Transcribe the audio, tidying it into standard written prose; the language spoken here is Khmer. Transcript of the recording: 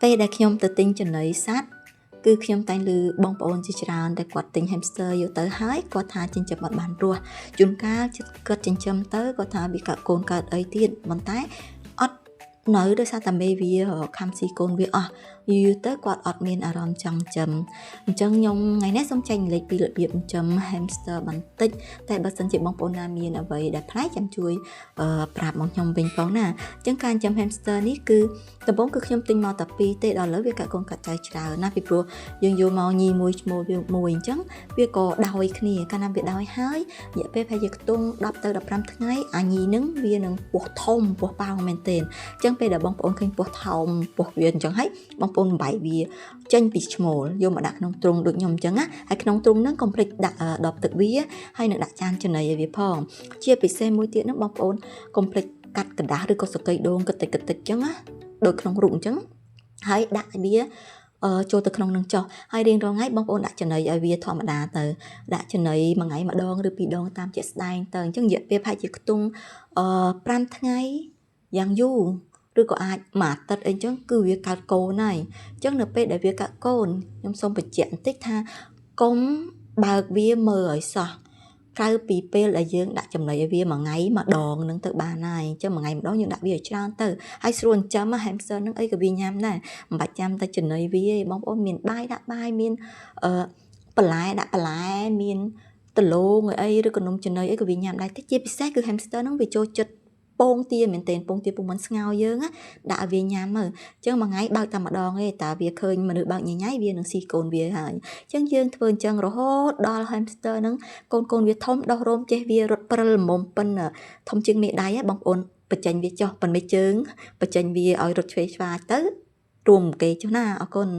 ពេលដែលខ្ញុំទៅទិញចំណីសត្វគឺខ្ញុំតែងឮបងប្អូនជាច្រើនដែលគាត់ទិញ hamster យកទៅហើយគាត់ថាចិញ្ចឹមអត់បានរស់ជួនកាលគាត់ចិញ្ចឹមទៅគាត់ថាវាកើតកូនកើតអីទៀតប៉ុន្តែអត់នៅដោយសារតែមេវាខំស៊ីកូនវាអស់យូរទៅគាត់អត់មានអារម្មណ៍ចង់ចិញ្ចឹមអញ្ចឹងខ្ញុំថ្ងៃនេះសូមចែករំលែកពីរបៀបចិញ្ចឹម hamster បន្តិចតែបើសិនជាបងប្អូនណាមានអ្វីដែលប្លែកចាំជួយប្រាប់មកខ្ញុំវិញផងណាអញ្ចឹងការចិញ្ចឹម hamster នេះគឺដំបូងគឺខ្ញុំទិញមកតែពីរទេដល់ឥឡូវវាកាត់កូនកាត់ចៅច្រើនណាស់ពីព្រោះយើងយកមកញីមួយឈ្មោះវាមួយអញ្ចឹងវាក៏ដោយគ្នាកាលណាវាដោយហើយរយៈពេលប្រហែលជាខ្ទង់10ទៅ15ថ្ងៃអាញីនឹងវានឹងពោះធំពោះប៉ោងមែនទែនអញ្ចឹងពេលដែលបងប្អូនឃើញពោះធំពោះវាអញ្ចឹងហើយបងប្អូនបំបែកវាចេញពីឈ្មោលយកមកដាក់ក្នុងទ្រុងដូចខ្ញុំអញ្ចឹងណាហើយក្នុងទ្រុងហ្នឹងកុំភ្លេចដាក់ដបទឹកវាហើយនឹងដាក់ចានចំណីឲ្យវាផងជាពិសេសមួយទៀតហ្នឹងបងប្អូនកុំភ្លេចកាត់ក្រដាសឬក៏សកីដូងកតិចកតិចអញ្ចឹងណាដូចក្នុងរូបអញ្ចឹងហើយដាក់ឲ្យវាចូលទៅក្នុងនឹងចុះហើយរៀងរាល់ថ្ងៃបងប្អូនដាក់ចំណីឲ្យវាធម្មតាទៅដាក់ចំណីមួយថ្ងៃម្ដងឬពីរដងតាមជាក់ស្ដែងទៅអញ្ចឹងរយៈពេលប្រហែលជាខ្ទង់5ថ្ងៃយ៉ាងយូរឬក៏អាចមួយអាទិត្យអីចឹងគឺវាកើតកូនហើយអញ្ចឹងនៅពេលដែលវាកើតកូនខ្ញុំសូមបញ្ជាក់បន្តិចថាកុំបើកវាមើលឲ្យសោះក្រៅពីពេលដែលយើងដាក់ចំណីឲ្យវាមួយថ្ងៃម្ដងនឹងទៅបានហើយអញ្ចឹងមួយថ្ងៃម្ដងយើងដាក់វាឲ្យច្រើនទៅហើយស្រួលចិញ្ចឹម hamster នឹងអីក៏វាញ៉ាំដែរមិនបាច់ចាំតែចំណីវាទេបងប្អូនមានបាយដាក់បាយមានអឺបន្លែដាក់បន្លែមានដលងអីឬក៏នំចំណីអីក៏វាញ៉ាំដែរតែជាពិសេសគឺ hamster ហ្នឹងវាចូលចិត្តពងទាមែនទែនពងទាពុំមិនស្ងោយើងណាដាក់ឲ្យវាញ៉ាំទៅអញ្ចឹងមួយថ្ងៃបើកតែម្ដងទេតើវាឃើញមនុស្សបើកញញ៉ៃវានឹងស៊ីកូនវាហើយអញ្ចឹងយើងធ្វើអញ្ចឹងរហូតដល់ hamster ហ្នឹងកូនកូនវាធំដោះរោមចេះវារត់ព្រិលល្មមប៉ិនធំជាងមេដៃហ៎បងប្អូនបញ្ចេញវាចុះប៉ុនមេជើងបញ្ចេញវាឲ្យរត់ឆ្វេងឆ្វាយទៅរួមគេចុះណាអរគុណ។